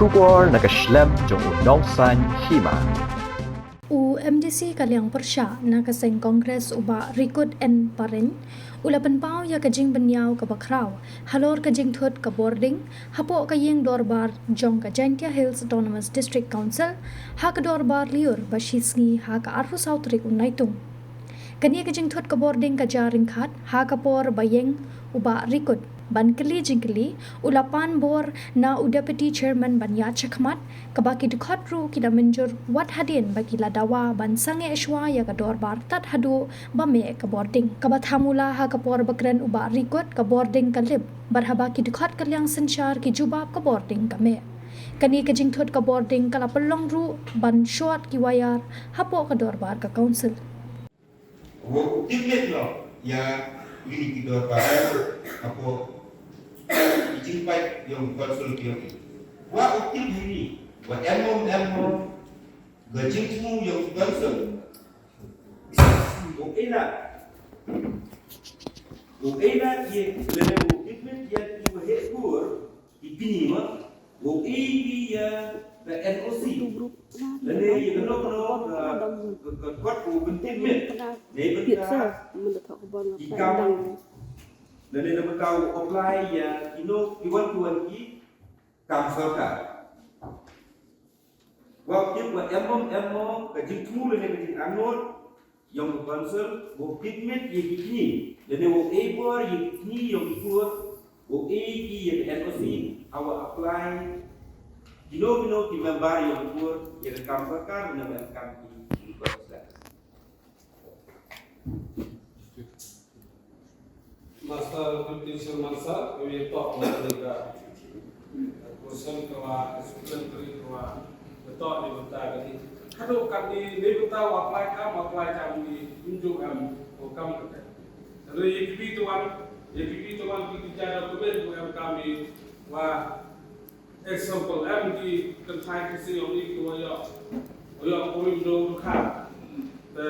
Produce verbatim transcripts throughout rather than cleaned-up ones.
Khubor na ka shlem jong u nongsaiñ hima. U M D C ka liang pyrshah na ka seng Congress u Bah Rikut N Parein u la pynpaw ïa ka jingbynñiaw kaba khraw halor ka jingthut ka bording hapoh ka ïing dorbar jong ka Jaintia Hills Autonomous District Council ha ka dorbar lyiur ba shisngi ha ka arphew saw tarik u Naitung. Kane ka jingthut ka bording ka jia ryngkat ha ka por ba ïeng u Bah Rikut ban kylli jingkylli, u la pan bor na u Deputy Chairman ban ïaid shakhmat, kaba ki dkhot ruh ki la mynjur wat hadien ba ki la dawa ban sangeh shuwa ïa ka dorbar tad haduh ba meh ka bording. Kaba tham u la ha ka por ba kren u Bah Rikut, ka bording ka lip, bad haba ki dkhot ka liang synshar ki jubab ka bording ka meh. Kane ka jingthut ka bording ka la pynlong ruh ban short ki wire hapoh ka dorbar ka council. Wa u tip miet noh ïa kine ki dorbar hapoh ki jingpait ïong council ki ïong i. Wa u tip hi ni wa em mom em mom ka jingthmu ïong council. U ina u ina ki lene u tip miet ïa ki wa heh kur. Ki kini ma, wow ei ki ïa ka N O C. Lane ïa kano kano ka, ka, ka kot wow pyntip miet. Ne bynta ki kam. Lane na bynta wow apply ïa kino ki wan ki wan ki kam sorkar. Wa tip wa em mom em mom ka jingthmu lane ka jingangnud ïong ka council, wow tip miet ïa ki kini, lane wow ei bor ïa ki kini ïong ki kur, wow ei ki ïa ka N O C, ha wa apply kino kino ki member ïong ki kur ïa ka kam sorkar, lane wa em kam ki, ki kur. Master Deputy Chairman Sir, ka wi tok ma ka question ka wa, ka supplementary ka wa, ka tok ni bynta ka ni. Ka tok ka ni, ni bynta wa apply kam, wa apply kam ni, ym ju em, ko kam ka te. Ka ni ye ki bi tu wan, ye ki bi tu wan ki ki jada ku ben ku em kam ni, wa Example, em ki kynthai ki sing ong i ki wa ïoh, wa ïoh kurim do ka. Te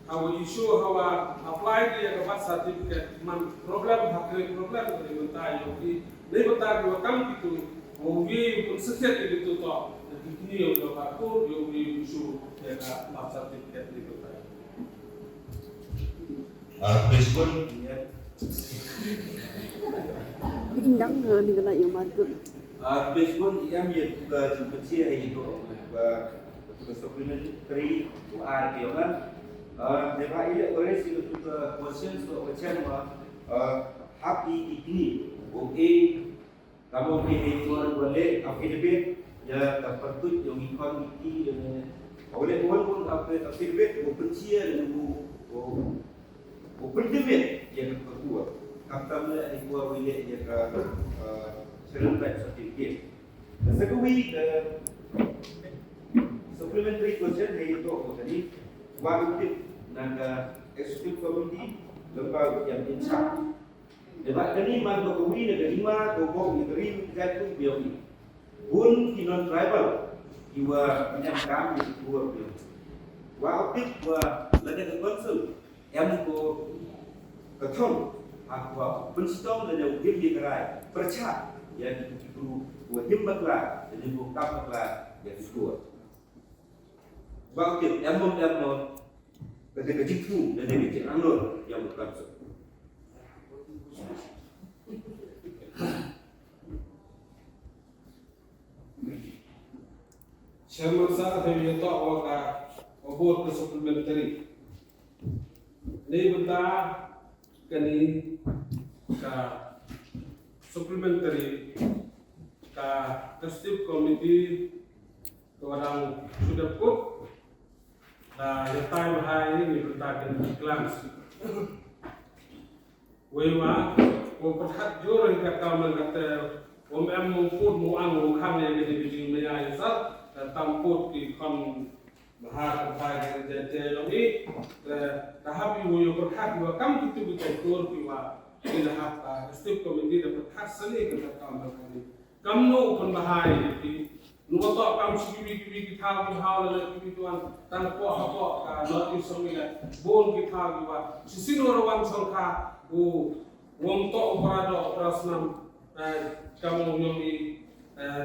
ha wa issue ha wa apply ki ya ka birth certificate man problem ha kre problem ka ni mynta ïoh ki. Ni mynta ki wa kam ki tu, wa wi pun seset ki tu to. Ki ni ïoh ka kur, ïoh wi issue ya ka birth certificate ni mynta. Ah, Facebook, ya. Indang, eh, ni kena yang market. Ah, Facebook, ya, ya, buka jumpa cia, ya, itu, buka, buka supplementary, buka artikel, kan? Ah, dia buka ini, boleh sih, buka question, so, question, ah, ah, happy ini, okay. Ka mut ki hei tuan ba leh affidavit ïa ka pyrtuit ïong i khon i kti ïa ne. Ba leh wan wan ka affidavit u pynshai ïa u u pyntimit ïa ka pyrtuit. Kam tam leh hei tuan u leh ïa ka, uh, surrender certificate. Sa kawei ka supplementary question hei ïa to ka ni wan tip na ka executive committee lem bad ïa in charge. Dei ba kane man ba ka wi na ka jingma ka bok na ka ri ka jait kum biang ni. Bun ki non tribal ki wa em kam ni ki wa biang. Wa u tip wa lada ka council em ko ka thong ha ka wa pynstong lada u him ni ka rai pyrchah ïa ki ki bru wa him bakla lada u kam bakla ïa ki skur. Wa u tip em mong em mong. Ka dei ka jingthmu, ka dei ka jingangnud ïa u council. Chairman Sir, te ïa to wa ka wa bor ka supplementary. Ni bynta kani ka supplementary ka executive committee Ka wa dang shu dep kut, da ïa tai bha ïa ni bynta kin ki clans. Wei wa, wa pyrkhat jur ïa ka kam kata, wa em mong kut mong ang mong khang ïa kini ki jingmaya ïa sat, da tam kut ki khon bha ka bha ïa ka jai jai long i, da, da hap i wa ïa pyrkhat wa kam kitu ki jai tur ki wa, ki da hap, ah, executive committee da pyrkhat sani ka kam kata. Kamno u pynbha ïa ki. Nangta kam shi kiwi kiwi ki thaw ki haw la kiwi ki wan tang hapoh hapoh ka North East song ïa. Bun ki thaw ki wan. Shisien u wan song ka u wong to u para doh u para snam. Eh, kam u ñiong i, eh,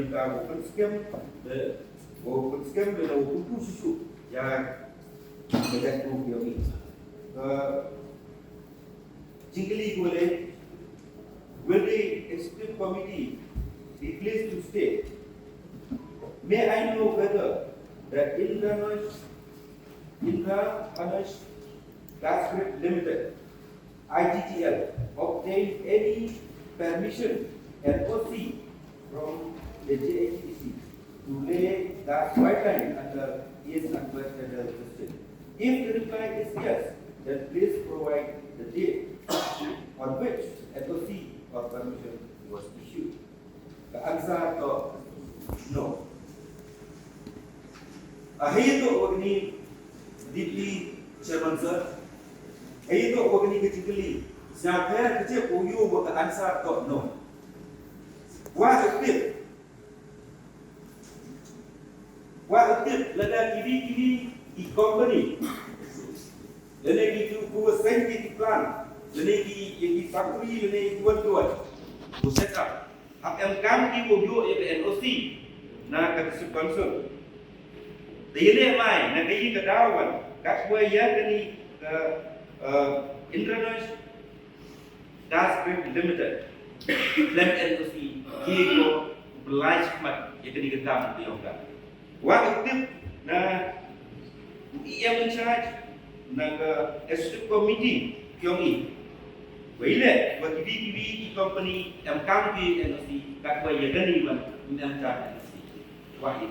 bynta wow pynskhem, de wow pynskhem, de wow pynkup shuh shuh ïa ka jaitbynriew jong ngi. Ka jingkylli kawei, will the executive committee be pleased to state, may I know whether the Indranosh, Indranosh Das Grid Limited, I G T L, obtained any permission, N O C, from the J H A D C to lay gas pipeline under East Anglo Federal District? If the reply is yes, then please provide the date on which N O C or permission was issued. The answer to no. A hei to wa ni D P chairman sir. Hei to wa ni ka jingkylli. Sñiawbha ka jingkylli wa ka answer to no. Wa ka tip. Wa ka tip lada kiwi kiwi ki company. Lane ki tu ku seng ki plan. Lane ki, ki factory lane ki wan tuan. Ku set up. Hap em kam ki wow ïoh ïa ka N O C na ka District Council. Te ïa leh mai na ka ïing ka daw wan kat wei ïa kani ka, eh, Indranosh Das Grid Limited. Khlem N O C ki ko pynlait khmat ïa kani ka kam ka ïong ka. Wa ka tip na u E M in charge na ka executive committee ka ïong i. Wa i leh wa kiwi kiwi ki company em kam ki N O C kat wa ïa kani wan em kam N O C. Wa i.